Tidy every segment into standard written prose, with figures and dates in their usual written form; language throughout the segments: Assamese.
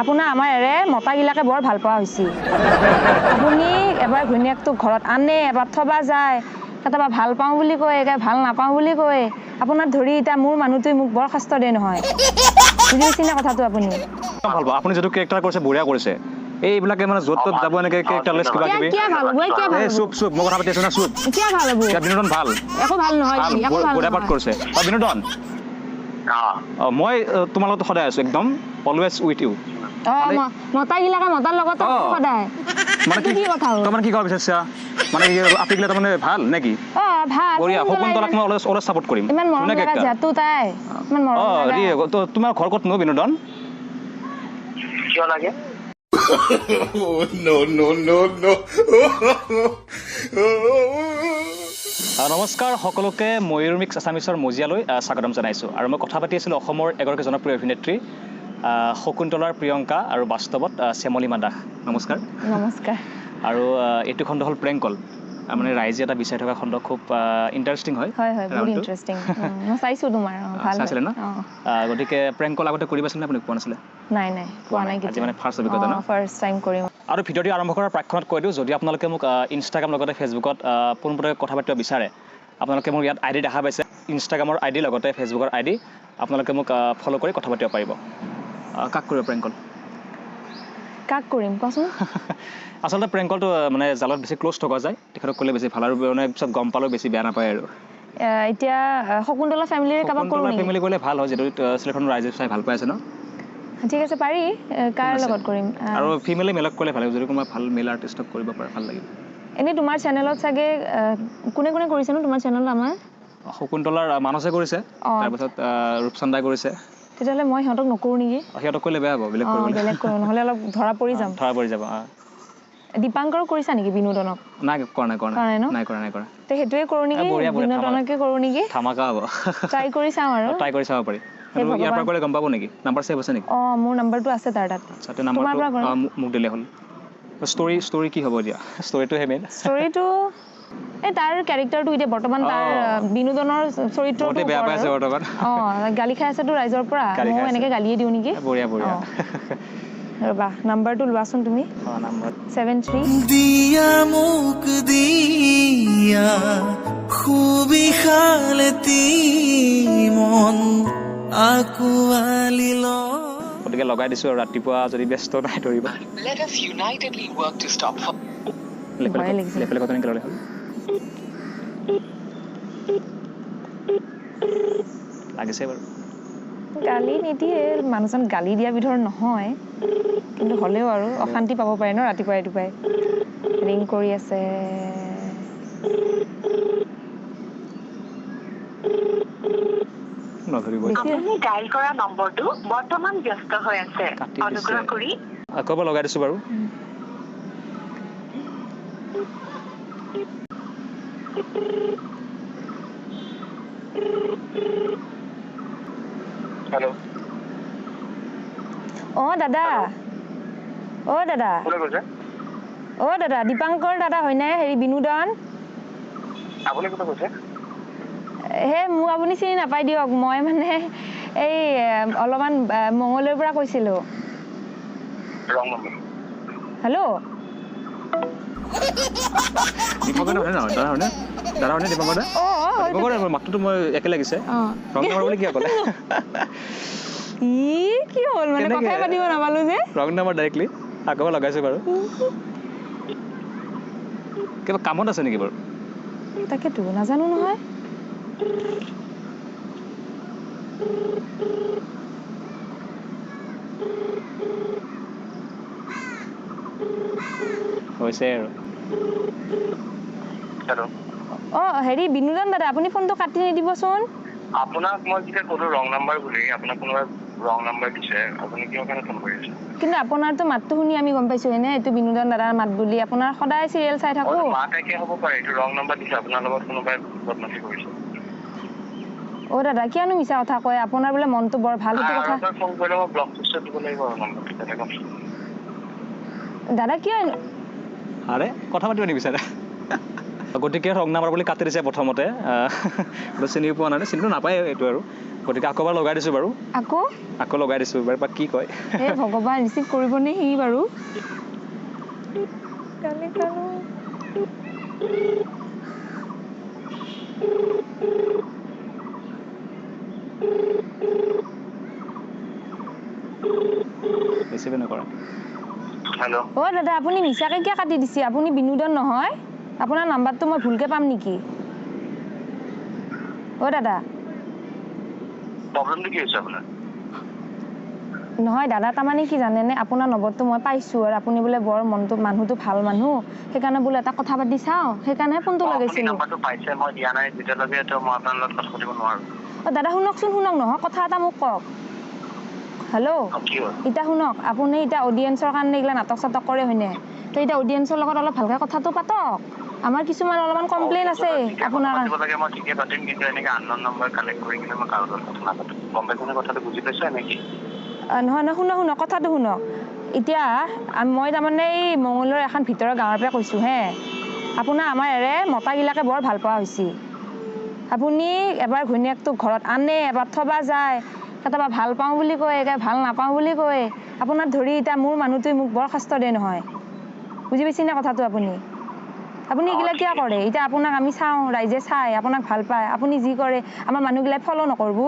আপোনাৰ আমাৰ এৰে মতাগিলাকে বৰ ভাল পোৱা হৈছে। আপুনি এবাৰ ঘৈণীয়েকটোক ঘৰত আনে, এবাৰ থবা যায়, কেতিয়াবা ভাল পাওঁ বুলি কয়, একে ভাল নাপাওঁ বুলি কয়। আপোনাক ধৰি এতিয়া মোৰ মানুহটোৱে মোক বৰ কষ্ট দিয়ে নহয়, বুজি পাইছেনে কথাটো আপুনি? ভাল পাওঁ, আপুনি যিটো কেৰেক্টাৰ কৰিছে বঢ়িয়া কৰিছে। এইবিলাকে মানে য'ত ত'ত যাব এনেকে কেৰেক্টাৰলেছ কিবা কিবি। এই চুপ চুপ, মই কথা পাতি আছো না, চুপ। বিনোদন ভাল, একো ভাল নহয়, বঢ়িয়া পাঠ কৰিছে। বিনোদন, মই তোমাৰ লগত সদায় আছো, একদম অলৱেজ উইথ ইউ। মতাগিলাকে মতাৰ লগত সদায়। মানে কি কথা মানে কি ক'ব বিচাৰিছা? মানে আপিগিলা তাৰমানে ভাল নেকি? বঢ়িয়া, শকুন্তলাক মই অলৱেজ অলৱেজ ছাপোৰ্ট কৰিম। ইমান মৰম লগা যিহেতু তাই, ইমান মৰম লগা। তোমাৰ ঘৰ ক'ত নো বিনোদন? কিয় লাগে? No, no, no, no. নমস্কাৰ সকলোকে, ময়ূৰ মিক্স আছামিছৰ মজিয়ালৈ স্বাগতম জনাইছোঁ। আৰু মই কথা পাতি আছিলোঁ অসমৰ এগৰাকী জনপ্ৰিয় অভিনেত্ৰী শকুন্তলাৰ প্ৰিয়ংকা আৰু বাস্তৱত শ্যামলিমা দাস। নমস্কাৰ। নমস্কাৰ। আৰু এইটো খণ্ড হ'ল প্ৰেংক কল, মানে ৰাইজে এটা বিচাৰি থকা খণ্ড, খুব ইণ্টাৰেষ্টিং হয়। হয় হয়, বহুত ইণ্টাৰেষ্টিং। মই চাইছোঁ তোমাৰ, ভাল চাইছিলে ন? গতিকে প্ৰেংক কল আগতে কৰি পাইছিলে আপুনি? পোৱা নাছিলে? নাই নাই, পোৱা নাই। আজি মানে ফাৰ্ষ্ট অভিজ্ঞতা ন? ফাৰ্ষ্ট টাইম কৰিম। আৰু ভিডিঅ'টি আৰম্ভ কৰাৰ প্ৰাক্ষণত কৈ দিওঁ, যদি আপোনালোকে মোক ইনষ্টাগ্ৰাম লগতে ফেচবুকত পোনপটীয়াকৈ কথা পাতিব বিচাৰে, আপোনালোকে মোক ইয়াত আই ডি দেখা পাইছে, ইনষ্টাগ্ৰামৰ আই ডি লগতে ফেচবুকৰ আই ডি, আপোনালোকে মোক ফ'ল' কৰি কথা পাতিব পাৰিব। কাক কৰিব প্ৰেংক কল? কাক কৰিম কোৱাচোন? আচলতে প্ৰেংক কলটো মানে জালত বেছি ক্ল'জ থকা যায়, তেখেতক ক'লে বেছি ভাল আৰু মানে পিছত গম পালেও বেছি বেয়া নাপায়। আৰু এতিয়া শকুন্তলা ফেমিলিৰে কাৰোবাক কৰোঁ নেকি? ফেমিলি কৰিলে ভাল হয়, যিহেতু চিলেকশ্যন ৰাইজে চাই ভাল পাই আছে ন? ঠিক আছে, পাৰি। কাৰ লগত কৰিম? আৰু ফিমেলে মেলক কৰিলে ভাল লাগিব, যদি কোনোবা ভাল মেল আৰ্টিষ্টক কৰিব পাৰে ভাল লাগিব। এনেই তোমাৰ চেনেলত চাগে কোনে কোনে কৰিছে নো তোমাৰ চেনেলত? আমাৰ শকুন্তলাৰ মানসে কৰিছে, তাৰপিছত ৰূপচন্দাই কৰিছে। তেতিয়াহ'লে মই সিহঁতক নকৰোঁ নেকি? সিহঁতক কৰিলে বেয়া হ'ব, বেলেগ কৰিব। বেলেগ কৰোঁ, নহ'লে অলপ ধৰা পৰি যাম। ধৰা পৰি যাব। দীপাংকৰক কৰিছা নেকি? বিনোদনক? নাই কৰা, নাই কৰা, নাই কৰা, নাই কৰা। তে সেইটোৱে কৰোঁ নেকি, বিনোদনকে কৰোঁ নেকি? ধামাকা হ'ব। ট্ৰাই কৰি চাওঁ আৰু। ট্ৰাই কৰি চাব পাৰি। ইয়াৰ পৰা কৰিলে গম পাব নেকি? নাম্বাৰ ছেভ আছে নেকি? অঁ, মোৰ নাম্বাৰটো আছে তাৰ তাত। আচ্ছা, তে নাম্বাৰটো মোক দিলে হ'ল। ষ্টৰি ষ্টৰি কি হ'ব এতিয়া? ষ্টৰিটোহে মেইন। ষ্টৰিটো এই তাৰ কেৰেক্টাৰটো এতিয়া বৰ্তমান তাৰ বিনোদনৰ চৰিত্ৰটো বেয়া পাই আছে বৰ্তমান। অঁ, গালি খাই আছেতো ৰাইজৰ পৰা, ময়ো এনেকৈ গালিয়ে দিওঁ নেকি? বঢ়িয়া বঢ়িয়া। ৰ'বা, নাম্বাৰটো লোৱাচোন তুমি। নাম্বাৰ 73 দিয়া মোক দিয়া সুবিশালতি মন আঁকোৱালি ল। গতিকে লগাই দিছোঁ আৰু ৰাতিপুৱা যদি ব্যস্ত নাই ধৰিব। লেপেলে কথা ল'লে হ'ল। লাগিছে বাৰু। গালি নিদিয়ে, মানুহজন গালি দিয়া বিধৰ নহয়, কিন্তু হ'লেও আৰু অশান্তি পাব পাৰে ন ৰাতিপুৱাই ৰাতিপুৱাই। ৰিং কৰি আছে। আপুনি ডায়েল কৰা নম্বৰটো বৰ্তমান ব্যস্ত হৈ আছে, অনুগ্ৰহ কৰি আকৌ এবাৰ লগাই দিছোঁ বাৰু। হেল্ল'। অঁ দাদা, অঁ দাদা, কোনে কৈছে? অঁ দাদা, দীপাংকৰ দাদা হয়নে? হেৰি বিনোদন। আপুনি কোনে কৈছে? হে মোক আপুনি চিনি নাপাই দিয়ক, মই মানে এই অলপমান মঙলদৈৰ পৰা কৈছিলোঁ। হেল্ল'। দীপাংকৰ হয়নে নহয়? দাদা হয়নে? দাদা হয়নে দীপাংকৰ দা? অঁ, মাতটোতো মই একে লাগিছে। ৰং নাম্বাৰ বুলি কিয় ক'লে? ই কি হ'ল মানে কথাই পাতিব নাপালো যে। ৰং নাম্বাৰ ডাইৰেক্টলি আকৌ লগাইছোঁ বাৰু। কিবা কামত আছে নেকি বাৰু? তাকেতো নাজানো নহয়। হৈছে আৰু। হেল্ল'। অঁ হেৰি বিনোদন দাদা, আপুনি ফোনটো কাটি নিদিবচোন। আপোনাক মই যেতিয়া ক'লো ৰং নাম্বাৰ বুলি, আপোনাক কোনোবাই ৰং নাম্বাৰ দিছে, আপুনি কিহৰ কাৰণে ফোন কৰি আছে? কিন্তু আপোনাৰতো মাতটো শুনি আমি গম পাইছোঁ হয়নে এইটো বিনোদন দাদাৰ মাত বুলি। আপোনাৰ সদায় চিৰিয়েল চাই থাকোঁ। মাত একে হ'ব পাৰে, এইটো ৰং নাম্বাৰ দিছে, আপোনাৰ লগত কোনোবাই বদমাচি কৰিছে। অ' দাদা, কিয়নো মিছা কথা কয়? আপোনাৰ বোলে মনটো বৰ ভাল, সেইটো কথা। ফোন কৰিলে মই ব্লক লিষ্টত দিব লাগিব আৰু নম্বৰটো তেনেকুৱা। দাদা কিয় আৰে কথা পাতিব নিবিচাৰে? গতিকে ৰং নাম্বাৰ বুলি কাটি দিছে প্ৰথমতে, চিনি পোৱা নাই, চিনিটো নাপায় এইটো আৰু। গতিকে আকৌ এবাৰ লগাই দিছোঁ বাৰু, আকৌ লগাই দিছোঁ এবাৰ, বা কি কয়। হে ভগৱান, ৰিচিভ কৰিবনে সি বাৰু? ৰিচিভে নকৰে। হেল্ল'। অ' দাদা, আপুনি মিছাকে কিয় কাটি দিছে? আপুনি বিনোদন নহয়? আপোনাৰ নাম্বাৰটো মই ভুলকে পাম নেকি? অ' দাদা, প্ৰব্লেমটো কি হৈছে আপোনাৰ? নহয় দাদা, তাৰমানে কি জানেনে, আপোনাৰ নম্বৰটো মই পাইছোঁ আৰু আপুনি বোলে বৰ মনটো মানুহটো ভাল মানুহ, সেইকাৰণে বোলে এটা কথা পাতি চাওঁ, সেইকাৰণেহে ফোনটো লগাইছিলোঁ। নাম্বাৰটো পাইছে, মই দিয়া নাই যেতিয়ালৈকে, তো মই আপোনাৰ লগত কথা পাতিব নোৱাৰোঁ। অ' দাদা শুনকচোন, শুনক নহয়, কথা এটা মোক কওক। হেল্ল', এতিয়া শুনক, আপুনি এতিয়া অডিয়েঞ্চৰ কাৰণে এইগিলা নাটক চাটক কৰে হয়নে? তো এতিয়া অডিয়েঞ্চৰ লগত অলপ ভালকৈ কথাটো পাতক। আমাৰ কিছুমান অলপমান কমপ্লেইন আছে আপোনাৰ। মই ঠিকে পাতিম, কিন্তু এনেকৈ আননন নম্বৰ কালেক্ট কৰি কিনে মই কাৰো লগত কথা নাপাতো। গম পাইছেনে কথাটো? বুজি পাইছে নেকি? নহয় নহয়, শুনক শুনক, কথাটো শুনক। এতিয়া মই তাৰমানে এই মঙলৰ এখন ভিতৰৰ গাঁৱৰ পৰা কৈছোঁ হে। আপোনাৰ আমাৰ এৰে মতাগিলাকে বৰ ভাল পোৱা হৈছে। আপুনি এবাৰ ঘৈণীয়েকটোক ঘৰত আনে, এবাৰ থবা যায়, কেতিয়াবা ভাল পাওঁ বুলি কয়, একেবাৰে ভাল নাপাওঁ বুলি কয়। আপোনাক ধৰি এতিয়া মোৰ মানুহটোৱে মোক বৰ কষ্ট দিয়ে নহয়, বুজি পাইছেনে কথাটো? আপুনি আপুনি এইগিলা কিয় কৰে? এতিয়া আপোনাক আমি চাওঁ, ৰাইজে চাই আপোনাক ভাল পায়, আপুনি যি কৰে আমাৰ মানুহগিলাই ফ'ল' নকৰব।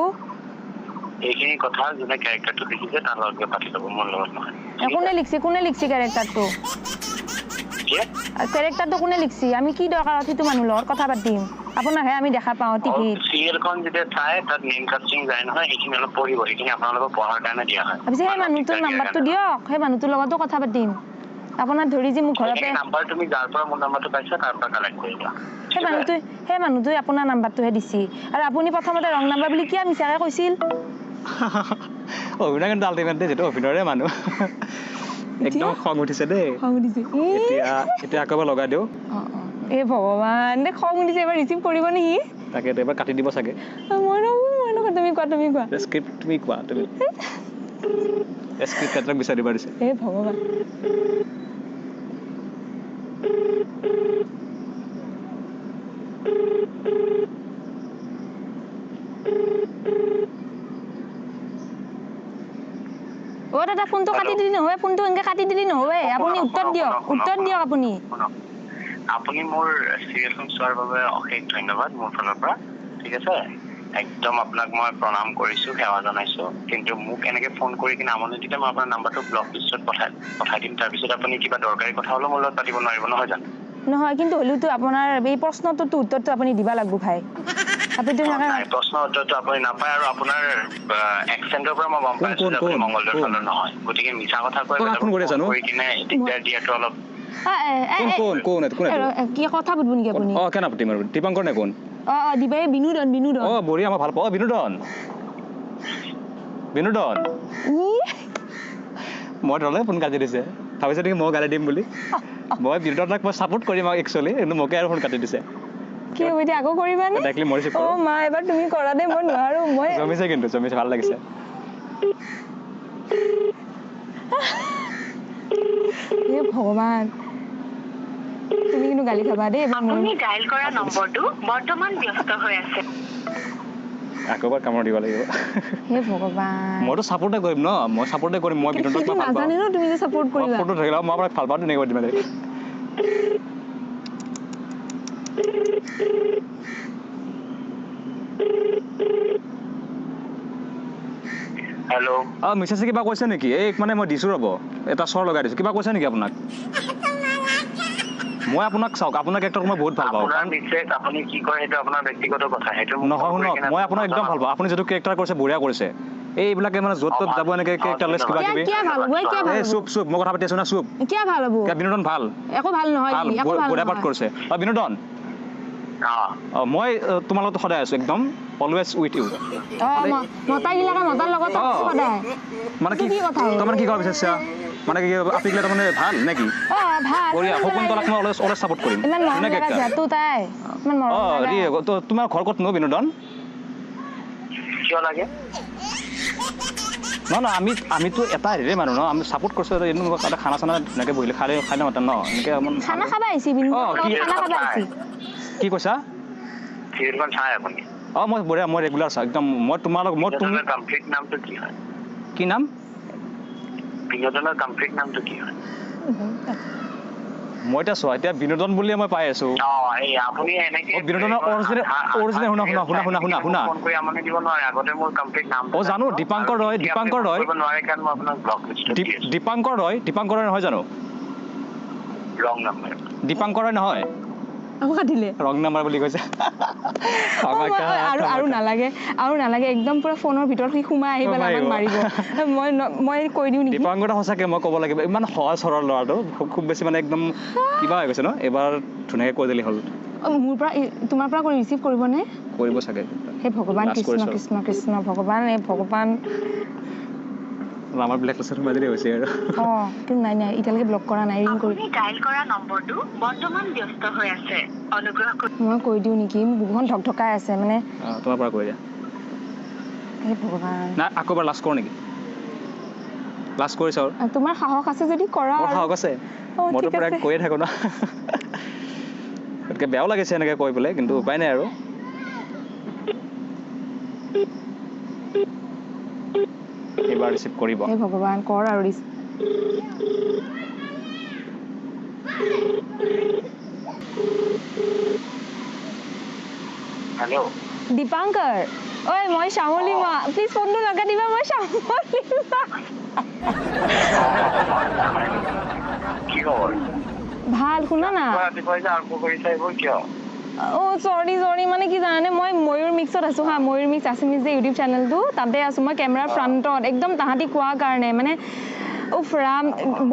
এইখিনি কথা যোনে কেৰেক্টাৰটো লিখিছে তাৰ লগত পাতি ল'ব, মোৰ লগত নহয়। কোনে লিখছে? কোনে লিখছে কেৰেক্টাৰটো? কেৰেক্টাৰটো কোনে লিখছে? আমি কি দৰকাৰত সেইটো মানুহৰ লগত কথা পাতিম? আপোনাকহে আমি দেখা পাওঁ টিভিত। চিৰিয়েলখন যেতিয়া চাই তাত নেম কাষ্টিং যায় নহয়, সেইখিনি অলপ পঢ়িব, সেইখিনি আপোনালোকক পঢ়াৰ কাৰণে দিয়া হয়। পিছে সেই মানুহটোৰ নাম্বাৰটো দিয়ক, সেই মানুহটোৰ লগতো কথা পাতিম। আপোনাক ধৰি যে মোক ঘৰতে নাম্বাৰ, তুমি যাৰ পৰা মোৰ নাম্বাৰটো পাইছা তাৰ পৰা কালেক্ট কৰিবা। সেই মানুহটোৱে আপোনাৰ নাম্বাৰটোহে দিছে। আৰু আপুনি প্ৰথমতে ৰং নাম্বাৰ বুলি কিয় মিছাকে কৈছিল? অভিনয় কিন্তু আল্টিমেট দেই, যিটো অভিনয়ৰে মানুহ। একদম খং উঠিছে দেই। খং উঠিছে। এতিয়া আকৌ এবাৰ লগাই দিওঁ। এই ভগৱান, খং উঠিছে, এবাৰ ৰিচিভ কৰিব নেকি? তাকে এবাৰ কাটি দিব চাগে। মই নকওঁ, তুমি কোৱা, তুমি কোৱা। স্ক্ৰিপ্ট তুমি কোৱা, তুমি স্ক্ৰিপ্ট ৰাইটাৰক বিচাৰি দিব দিছে। এই ভগৱান। অ' দাদা, ফোনটো কাটি দিলি নহয়, ফোনটো এনেকৈ কাটি দিলি নহয়। আপুনি উত্তৰ দিয়ক, উত্তৰ দিয়ক আপুনি। আপুনি মোৰ চিৰিয়েলখন চোৱাৰ বাবে অশেষ ধন্যবাদ মোৰ ফালৰ পৰা, ঠিক আছে? একদম আপোনাক মই প্ৰণাম কৰিছোঁ, সেৱা জনাইছোঁ। কিন্তু মোক এনেকৈ ফোন কৰি কিনে আমনি দিলে মই আপোনাৰ নাম্বাৰটো ব্লক লিষ্টত পঠাই দিম। তাৰপিছত আপুনি কিবা দৰকাৰী কথা হ'লেও মোৰ লগত পাতিব নোৱাৰিব, নহয় জানো? নহয়, কিন্তু হ'লেওতো আপোনাৰ এই প্ৰশ্নটোতো উত্তৰটো আপুনি দিব লাগিব ভাই। প্ৰশ্ন উত্তৰটো আপুনি নাপায় আৰু আপোনাৰ এক্সেণ্টৰ পৰা মই গম পাইছোঁ যে আপুনি মংগলদৈৰ ফালৰ নহয়, গতিকে মিছা কথা কৈ কৰি কিনে দিগদাৰ দিয়াটো অলপ। কি কথা পাতিব নেকি আপুনি? অ' কেনে পাতিম আৰু, দীপাংকৰ নে কোন? অ' অ' দিবা, এই বিনোদন, বিনোদন। অ' বঢ়িয়া, মই ভাল পাওঁ। বিনোদন, বিনোদন। মই ধৰলে ফোন কাটি দিছে, ভাবিছে নেকি মই গালি দিম বুলি। মই বিনোদনক মই ছাপোৰ্ট কৰিম একচুৱেলি, কিন্তু মোকে আৰু ফোন কাটি দিছে। কি হ'ব এতিয়া, আকৌ কৰিবানে? অ' মা, এবাৰ তুমি কৰা দেই, মই নোৱাৰো। মই জমিছে, কিন্তু জমিছে, ভাল লাগিছে। হে ভগৱান, তুমি কিন্তু গালি খাবা দেই। আপুনি ডায়েল কৰা নম্বৰটো বৰ্তমান ব্যস্ত হৈ আছে। আকৌ এবাৰ কামোৰ দিব লাগিব। হে ভগৱান, মইতো ছাপোৰ্টে কৰিম ন, মই ছাপোৰ্টে কৰিম। মই বিনোদনক ভাল পাওঁ। নাজানে ন তুমি যে ছাপোৰ্ট কৰিবা। ফটো থাকিলে মই আপোনাক ভাল পাওঁ তেনেকৈ দিম। হেল্ল'। অ' মিছেছে কিবা কৈছে নেকি? এই মানে মই দিছোঁ ৰ'ব, এটা চৰ লগাই দিছোঁ। কিবা কৈছে নেকি আপোনাক? মই আপোনাক চাওক, আপোনাক কেৰেক্টাৰক মই বহুত ভাল পাওঁ। আপুনি কি কৰে সেইটো আপোনাৰ ব্যক্তিগত কথা, সেইটো নহয়। শুনক, মই আপোনাক একদম ভাল পাওঁ। আপুনি যিটো কেৰেক্টাৰ কৰিছে বঢ়িয়া কৰিছে। এইবিলাকে মানে য'ত ত'ত যাব এনেকে কেৰেক্টাৰলেছ কিবা কিবি। এই চুপ চুপ, মই কথা পাতি আছোঁ না, চুপ। কিয় ভাল হ'ব? বিনোদন ভাল, একো ভাল নহয়, ভাল বঢ়িয়া পাঠ কৰিছে। অ' বিনোদন, মই তোমাৰ লগত সদায় আছোঁ, একদম অলৱেজ উইথ ইউ। মতাগিলাকে মতাৰ লগত সদায়। মানে কি তাৰমানে কি ক'ব বিচাৰিছা? মানে কি আপিগিলা তাৰমানে ভাল নেকি? বঢ়িয়া, শকুন্তলাক মই অলৱেজ অলৱেজ ছাপোৰ্ট কৰিম। অ' তোমাৰ ঘৰ ক'তনো বিনোদন? কিয় লাগে? নহয় নহয়, আমিতো এটা হেৰিৰে মানুহ ন, আমি ছাপোৰ্ট কৰিছোঁ। এটা খানা চানা ধুনীয়াকৈ বহিলে খালে খাই লওঁ ন, এনেকৈ খানা খাব আহিছে। কি কৈছা? চিৰিয়েলখন চাই আপুনি? অঁ, মই বঢ়িয়া, মই ৰেগুলাৰ চাওঁ একদম। মই তোমালোক মই তুমি বিনোদনৰ কমপ্লিট নামটো কি হয়? কি নাম? বিনোদনৰ কমপ্লিট নামটো কি হয়? মই এতিয়া চোৱা, এতিয়া বিনোদন বুলিয়ে মই পাই আছো। অ, এই আপুনি এনেকে অ, বিনোদনৰ original, শুনা, শুনা, শুনা, শুনা, শুনা, শুনা। ফোন কৰি আমনি দিব নোৱাৰে। আগতে মোৰ কমপ্লিট নামটো অ, জানো, জানিব। দীপাংকৰ আৰু ৰয়, এতিয়া আপুনি দীপাংকৰ ফোন ৰয়। কৰিব নোৱাৰে, কাৰণ মই আপোনাক ব্লক লিষ্টত দি আছো। দীপাংকৰ ৰয়, দীপাংকৰ ৰয় নহয় জানো? Wrong number. দীপাংকৰ ৰয় নহয়? আকৌ কাটিলে। ৰং নাম্বাৰ বুলি কৈছে। অ, আৰু আৰু নালাগে, আৰু নালাগে। একদম পুৰা ফোনৰ ভিতৰত সি সোমাই আহি পেলাই আমাক সোমাই মাৰিব। মই কৈ দিওঁ নেকি? দীপাংকৰ দা সঁচাকে মই ক'ব লাগিব, ইমান সহজ সৰল ল'ৰাটো, খুব খুব বেছি মানে একদম কিবা হৈ গৈছে ন। এইবাৰ ধুনীয়াকৈ কৈ দিলে হ'ল। অ, মোৰ পৰা তোমাৰ পৰা কৰি ৰিচিভ কৰিবনে? কৰিব চাগে। হে ভগৱান, লাজ কৃষ্ণ কৰিছোঁ। কৃষ্ণ কৃষ্ণ ভগৱান, এই ভগৱান। আমাৰ ব্লেক লিষ্টত সোমাই দিলে হৈছে আৰু। অ, কিন্তু নাই নাই, এতিয়ালৈকে ব্লক কৰা নাই, ৰিং কৰি। আপুনি ডায়েল কৰা নম্বৰটো বৰ্তমান ব্যস্ত হৈ আছে। অনুগ্ৰহ কৰি মই কৈ দিওঁ নেকি? মোৰ বুকুখন ধকধকাই আছে মানে। অঁ, তোমাৰ পৰা কৈ দিয়া। হে ভগৱান। নাই, আকৌ এবাৰ লাজ কৰোঁ নেকি? লাজ কৰিছোঁ আৰু। তোমাৰ সাহস আছে যদি কৰা মোৰ আৰু। সাহস আছে। অ, মইতো ঠিক প্ৰায় আছে। কৈয়ে থাকোঁ ন। গতিকে বেয়াও লাগিছে এনেকৈ কৈ পেলাই, কিন্তু উপায় নাই আৰু। এইবাৰ ৰিচিভ কৰিব। হে ভগৱান, কৰ আৰু ৰিচিভ। হেল্ল'। দীপাংকৰ, ঐ, মই শ্যামলীমা। প্লিজ ফোনটো নাকাটিবা, মই শ্যামলীমা। কি খবৰ? ভাল। শুনা না। ৰাতিপুৱাই যে আৰম্ভ কৰিছা এইবোৰ কিয়? অ' চৰি চৰি, মানে কি জানানে, মই ময়ূৰ মিক্সত আছোঁ হা, ময়ূৰ মিক্স আছামিজ যে ইউটিউব চেনেলটো, তাতে আছোঁ মই কেমেৰাৰ ফ্ৰণ্টত একদম। তাহাঁতি কোৱাৰ কাৰণে মানে, উফ ৰাম,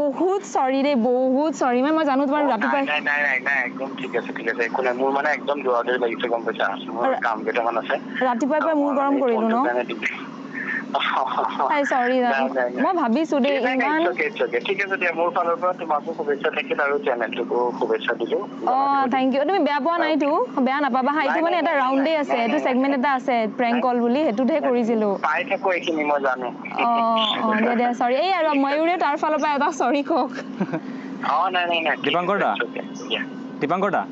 বহুত চৰি দেই, বহুত চৰি। মানে মই জানো তোমাৰ নাই। ৰাতিপুৱাই নাই নাই নাই নাই, একদম ঠিক আছে, ঠিক আছে, একো নাই। মোৰ মানে একদম দৌৰা দৌৰি লাগিছে, গম পাইছা? মোৰ কাম কেইটামান আছে। ৰাতিপুৱাই পুৱাই মূৰ গৰম এই কৰিলোঁ ন? ফোনটোৰ কাৰণে দিগদাৰ। চৰি। নাই, নাই, নাই। মই ভাবিছোঁ দেই নাই, নাই, ইমান it's okay, it's okay. ঠিক আছে দিয়া, মোৰ ফালৰ পৰা তোমাকো শুভেচ্ছা থাকিল আৰু চেনেলটোকো শুভেচ্ছা দিলো। অঁ, thank U. তুমি বেয়া পোৱা নাইতো? বেয়া নাপাবা হা। এইটো নাই, মানে নাই, এটা নাই, ৰাউণ্ডেই নাই, আছে, নাই, এইটো নাই, ছেগমেণ্ট নাই। এটা আছে প্ৰেংক কল বুলি, সেইটোতহে কৰিছিলোঁ। পাই থাকো এইখিনি, মই জানো। অঁ অঁ, দিয়া দিয়া, চৰি। এই আৰু ময়ূৰে তাৰ ফালৰ পৰা এটা চৰি কওক। অ, নাই নাই নাই, ঠিক দীপাংকৰ আছে, দা। it's okay, দিয়া। দীপাংকৰ দা।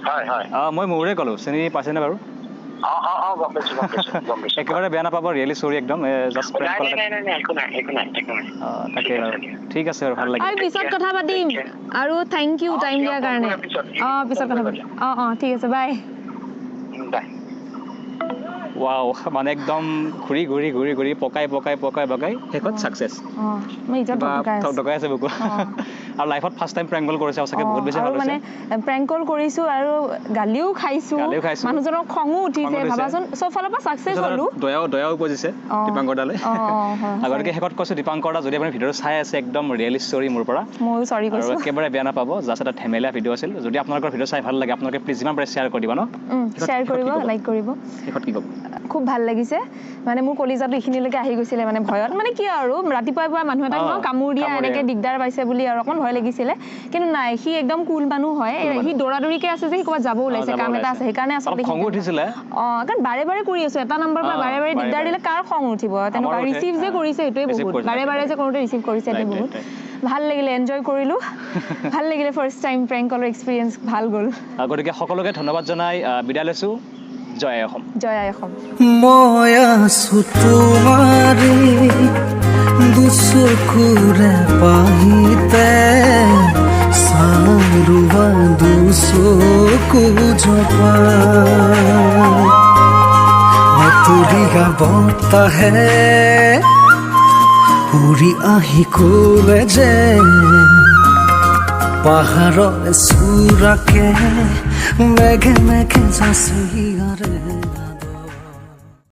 হয় হয়। অঁ, মই ময়ূৰে ক'লোঁ, চিনি পাইছেনে বাৰু? অ অ অ, গম পাইছো, গম পাইছো, গম পাইছো। একেবাৰে বেয়া নাপাব, ৰিয়েলি চৰি, একদম জাষ্ট প্ৰেংক নাই কল। নাই নাই নাই নাই, একো নাই, একো নাই, একো নাই। তাকে ঠিক আছে বাৰু। দিয়া। ঠিক আছে বাৰু, ভাল লাগিল। আৰু পিছত কথা পাতিম আৰু thank U অ, টাইম কিয় দিয়াৰ ফোন কাৰণে। কৰিবা পিছত। অঁ, পিছত ফোন কথা কৰিবা। পাতিম। অঁ অঁ, ঠিক আছে, বাই। বাই। ৱাও, মানে একদম ঘূৰি ঘূৰি ঘূৰি ঘূৰি, পকাই পকাই পকাই পকাই শেষত ছাকচেছ। অঁ, মই এতিয়া ধকধকাই আছোঁ। ধকধকাই আছে বুকু। আৰু লাইফত ফাৰ্ষ্ট টাইম প্ৰেংক কল কৰিছে, সঁচাকৈ বহুত বেছি আৰু ভাল মানে হৈছে। প্ৰেংক কল কৰিছোঁ আৰু গালিও খাইছোঁ। গালিও খাইছোঁ। মানুহজনৰ খঙো উঠিছে। খঙো উঠিছে। ভাবাচোন, চব ফালৰ পৰা ছাকচেছ পিছত আৰু হ'লো। দয়াও উপজিছে দীপাংকৰ দালৈ। অঁ অঁ হয়। আৰু গতিকে শেষত কৈছোঁ, দীপাংকৰ দা, যদি আপুনি ভিডিঅ'টো চাই আছে, একদম ৰিয়েলি চৰি মোৰ পৰা। ময়ো চৰি আৰু কৈছোঁ। একেবাৰে বেয়া নাপাব, জাষ্ট এটা ধেমেলীয়া ভিডিঅ' আছিল। যদি আপোনালোকৰ ভিডিঅ' চাই ভাল লাগে, আপোনালোকে প্লিজ যিমান পাৰে শ্বেয়াৰ কৰি দিব ন। শ্বেয়াৰ শেষত কৰিব, কি ক'ব? লাইক কৰিব। শেষত কি ক'ব? খুব ভাল লাগিছে। মানে মোৰ কলিজাটো এইখিনিলৈকে আহি গৈছিলে মানে ভয়ত। মানে কি আৰু, ৰাতিপুৱাই পুৱাই মানুহ এটাক ন কামোৰ দিয়া কামোৰ এনেকে দিয়া। দিগদাৰ পাইছে বুলি আৰু অকণ ভয় লাগিছিলে। কিন্তু নাই, সি একদম কুল মানুহ হয়। কুল মানুহ। সি দৌৰা দৌৰিকে আছে যে সি ক'ৰবাত যাব ওলাইছে, যাব কাম এটা ওলাইছে। আছে, সেইকাৰণে অলপ আচলতে সি খঙো উঠিছিলে। অঁ, কাৰণ বাৰে বাৰে কৰি আছো এটা নম্বৰৰ পৰা, বাৰে বাৰে বাৰে দিগদাৰ বাৰে। দিলে কাৰ খং উঠিব তেনেকুৱা। আমাৰো উঠে। ৰিচিভ যে কৰিছে সেইটোৱে receive বহুত। কৰিছে, বাৰে তাকে, বাৰে যে তাকে। কৰোঁতে ৰিচিভ কৰিছে সেইটোৱে বহুত ভাল লাগিলে। এনজয় কৰিলোঁ, ভাল লাগিলে। ফাৰ্ষ্ট টাইম প্ৰেংক কলৰ এক্সপিৰিয়েঞ্চ ভাল গ'ল। গতিকে সকলোকে ধন্যবাদ জনাই বিদায় লৈছোঁ। জয় আই অসম। জয় আই অসম। মই আছো তোমাৰে দুচকুৰে পাহিতে, চাৰুৱা দুচকু জপাই। নতুৰীয়া বতাহে উৰি আহি ক'লে যে পাহাৰৰ চূড়াকে মেঘে মেঘে যাচি।